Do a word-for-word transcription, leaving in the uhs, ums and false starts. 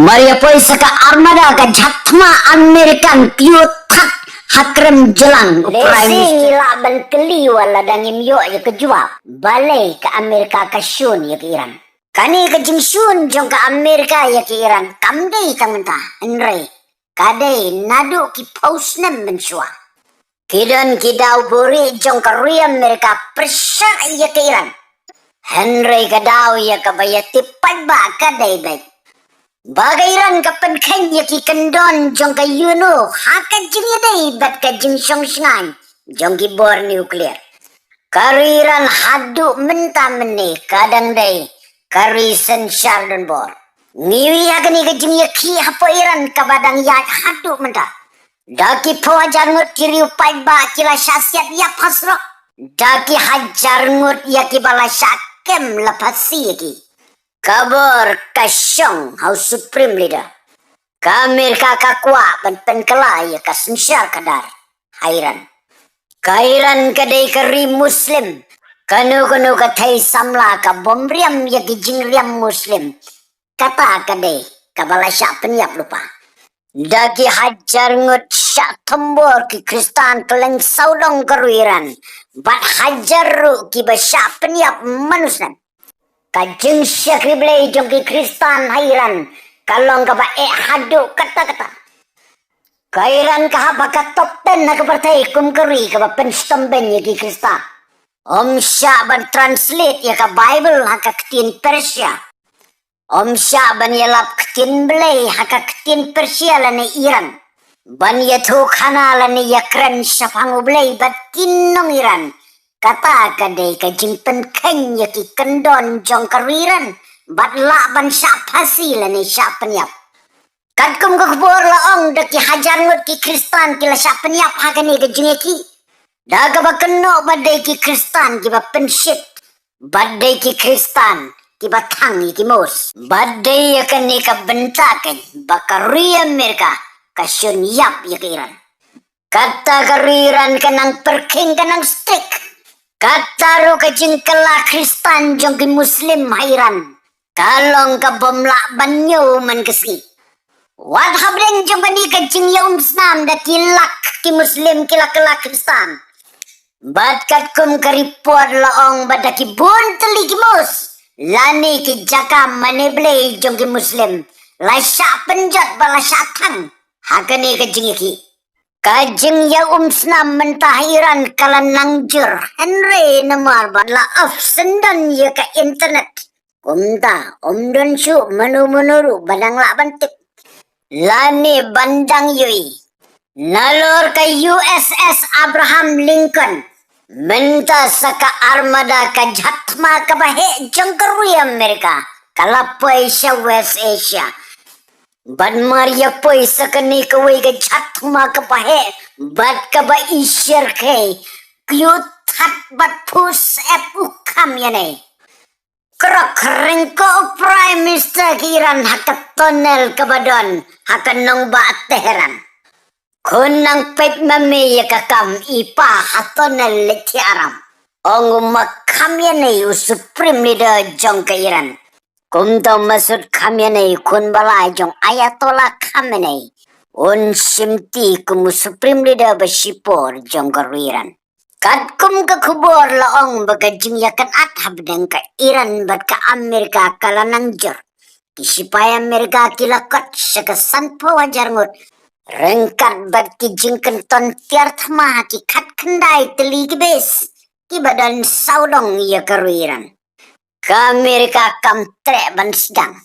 Mar ïa poi sa ka armada ka jhat thma American phi ïoh thad ha krem jlang u Prime Minister. Lehse ngi lah ban kylli wat lada ngim ïoh ïa ka jubab. Balei ka America ka shun ïa ka Iran? Kane ka jingshun jong ka America ïa ka Iran kam dei tang mynta, hynrei ka dei naduh ki phew snem mynshuwa. Ki don ki daw buhrieh jong ka ri America pyrshah ïa ka Iran. Hynrei ka daw ïa kaba ïa tip paidbah ka dei beit ba ka Iran ka pynkheiñ ïa ki kyndon jong ka UNO ha ka jingïadei bad ka jingshong shngaiñ jong ki bor nuclear. Ka ri Iran haduh mynta mynne ka dang dei ka ri synshar donbor. Ngi ïohi ha kane ka jingïakhih hapoh Iran kaba dang ïaid haduh mynta. Da ki phew hajar ngut ki riew paidbah ki la shah siat ïap ha surok. Da ki hajar ngut ïa kiba la shah kem la phasi ïa ki. Ka bor ka shong ha u Supreme Leader. Ka America ka kwah ban pynkylla ïa ka synshar khadar ha Iran. Ka Iran ka dei ka ri Muslim. Kano kano ka thei samla ka bym riam ïa ki jingriam Muslim. Kata ka dei kaba la shah pynïap lypa. Da ki hajar ngut shah thombor ki Khristan kylleng sawdong ka ri Iran. Bad hajar ruh kiba shah pynïap man u snem. Ka jingshakri Blei jong ki Khristan ha Iran ka long kaba eh haduh katta katta. Ka Iran ka hap ha ka top ten ha ka pyrthei kum ka ri kaba pynshitom bein ïa ki Khristan. Ym shah ban translate ïa ka Bible ha ka ktien Persia. Ym shah ban ïalap ktien Blei ha ka ktien Persia lane Iran. Ban ïathuh khana lane ïakren shaphang u Blei bad ki nong Iran. Kata ka dei ka jingpynkheiñ ïa ki kyndon jong ka ri Iran bad lah ban shah phasi lane shah pynïap. Katkum ka khubor la ong da ki hajar ngut ki Khristan ki la shah pynïap ha kane ka jingïakhih. Da kaba kynnoh ba dei ki Khristan kiba pynshit. Bad dei ki Khristan kiba thang ïa ki Moos. Bad dei ïa kane ka bynta keiñ ba ka ri America ka shun ïap ïa ka Iran. Kata ka ri Iran ka nang pyrkhing ka nang strict. Kata ruh ka jingkylla Khristan jong ki Muslim ha Iran ka long ka bym lah ban ñiew man ka sngi. Wat hapdeng jong kane ka jingïaumsnam da ki lak ki Muslim ki la kylla Khristan. Bad katkum ka report la ong ba da ki bun tylli ki Moos lane ki jaka mane Blei jong ki Muslim la shah pynjot bad la shah thang ha kane ka jingïakhih. Ka jingïaumsnam mynta ha Iran ka la nang jur, hynrei namar ba la off syndon ïa ka internet. Kumta ym don shuh mano mano ruh ba dang lah ban tip lane ban dang ïohi. Nalor ka U S S Abraham Lincoln mynta sa ka armada ka jhat thma kaba heh jong ka ri America ka la poi sha West Asia. Bad mar ïa poi sa kane kawei ka jhat thma kaba heh bad kaba i syrkhei, ki ïoh thad bad pus ep u kham ïanei. Krok ryngkoh u Prime Minister ka Iran ha ka tunnel kaba don ha ka nongbah Tehran. Khun nang peit ma me ïa ka kam, i pa ha tunnel leit thiah aram, ong u ma kham ïanei u Supreme Leader jong ka Iran. Kumta u Masoud Khamenei, khun ba lai jong Ayatollah Khamenei, un shimti kum u Supreme Leader ba shipor jong ka ri Iran. Katkum ka khubor la ong ba ka jingïakynad hapdeng ka Iran bad ka Amerika ka la nang jur. Ki shipai Amerika ki la kot sha ka sanphew hajar ngut, ryngkat bad ki jingkynton tiar thma ha ki khatkhyndai tylli ki base kiba don sawdong ïa ka ri Iran. Ka Amerika kam treh ban sdang.